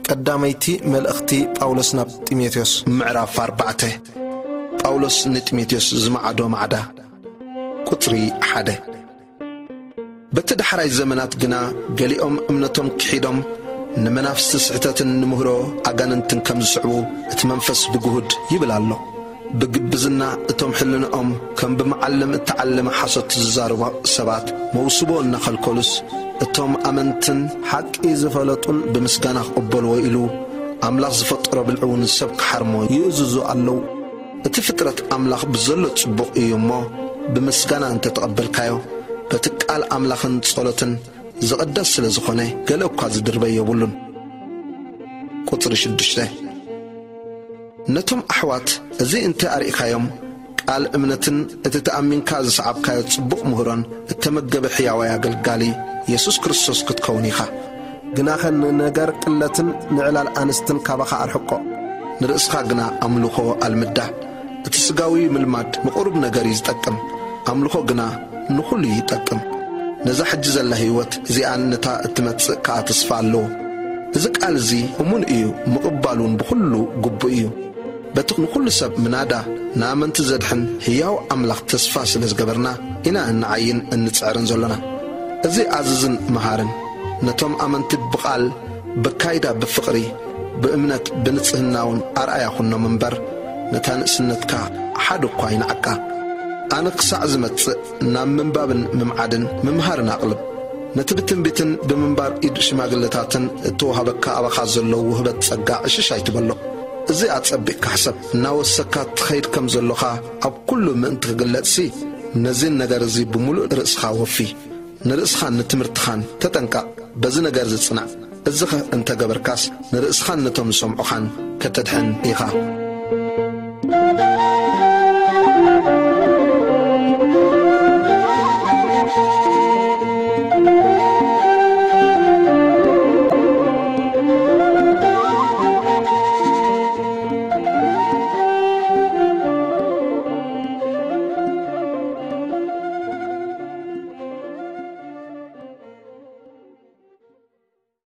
ቀዳመይቲ መልእኽቲ ጳውሎስ ናብ ጢሞቴዎስ። ምዕራፍ ኣርባዕተ። ጳውሎስ ንጢሞቴዎስ ዝመዓዶ ማዕዳ። ቁጽሪ ሓደ። በቲ ዳሕራይ ዘመናት ግና ገሊኦም እምነቶም ክሒዶም ንመናፍስቲ ስሕተትን ንምህሮ ኣጋንንትን ከም ዝስዕቡ እቲ መንፈስ ብግሁድ ይብል ኣሎ። ብግብዝና እቶም ሕልንኦም ከም ብመዓለም እተዓለመ ሓሶት ዝዛረቡ ሰባት መውስቦ እናኸልከሉስ፣ እቶም ኣመንትን ሓቂ ዝፈለጡን ብምስጋና ክቕበልዎ ኢሉ ኣምላኽ ዝፈጠሮ ብልዒ እውን ሰብ ክሓርሞ ይእዝዙ ኣለዉ። እቲ ፍጥረት ኣምላኽ ብዘሎ ጽቡቕ እዩ እሞ፣ ብምስጋና እንተ ተቐበልካዮ፣ በቲ ቃል ኣምላኽን ጸሎትን ዝቕደስ ስለ ዝኾነ፣ ገለ እኳ ዝድርበ የብሉን። ቁጽሪ ሽዱሽተ። ነቶም ኣሕዋት እዚ እንተ ኣርኢኻዮም፣ ቃል እምነትን እቲ ተኣሚንካ ዝሰዓብካዮ ጽቡቕ ምህሮን እተመገበ ሕያዋይ ኣገልጋሊ የሱስ ክርስቶስ ክትከውን ኢኻ። ግናኸ ንነገር ቅለትን ንዕላል ኣንስትን ካባኻ ኣርሕቆ። ንርእስኻ ግና ኣምልኾ ኣልምዳ። እቲ ስጋዊ ምልማድ ንቑሩብ ነገር እዩ ዝጠቅም፣ ኣምልኾ ግና ንኹሉ ይጠቅም። ነዛ ሕጂ ዘላ ህይወት እዚኣን ነታ እትመጽእ ከኣ ተስፋ ኣለዎ። እዚ ቃል እዚ እሙን እዩ፣ ምቕባል እውን ብኹሉ ግቡእ እዩ። በቲ ንኹሉ ሰብ ምናዳ ንኣመንቲ ዘድሕን ህያው ኣምላኽ ተስፋ ስለ ዝገበርና ኢና እንዓይን እንጽዕርን ዘሎና። እዚ ኣዝዝን መሃርን ነቶም ኣመንቲ ብቓል፣ በካይዳ ብፍቕሪ፣ ብእምነት፣ ብንጽህና እውን ኣርኣያ ኩኖም እምበር፣ ነታ ንእስነትካ ሓደ እኳ ኣይንዓቃ። ኣነ ክሳዕ ዝመጽእ ናብ ምንባብን ምምዓድን ምምሃርን ኣቕልብ። ነቲ ብትንቢትን ብምንባር ኢድ ሽማግለታትን እተዋህበካ ኣባኻ ዘሎ ውህበት ጸጋ ዕሽሽ ኣይትበሎ። እዚ ኣጸቢቕካ ሕሰብ። እናወሰካ ትኸይድ ከም ዘሎኻ ኣብ ኩሉ ምእንቲ ክግለጽሲ፣ ነዚን ነገር እዚ ብምሉእ ርእስኻ ወፊ። ንርእስኻን ንትምህርትኻን ተጠንቀቕ። በዚ ነገር እዚ ጽናዕ። እዚኸ እንተ ገበርካስ፣ ንርእስኻን ነቶም ዝሰምዑኻን ከተድሕን ኢኻ።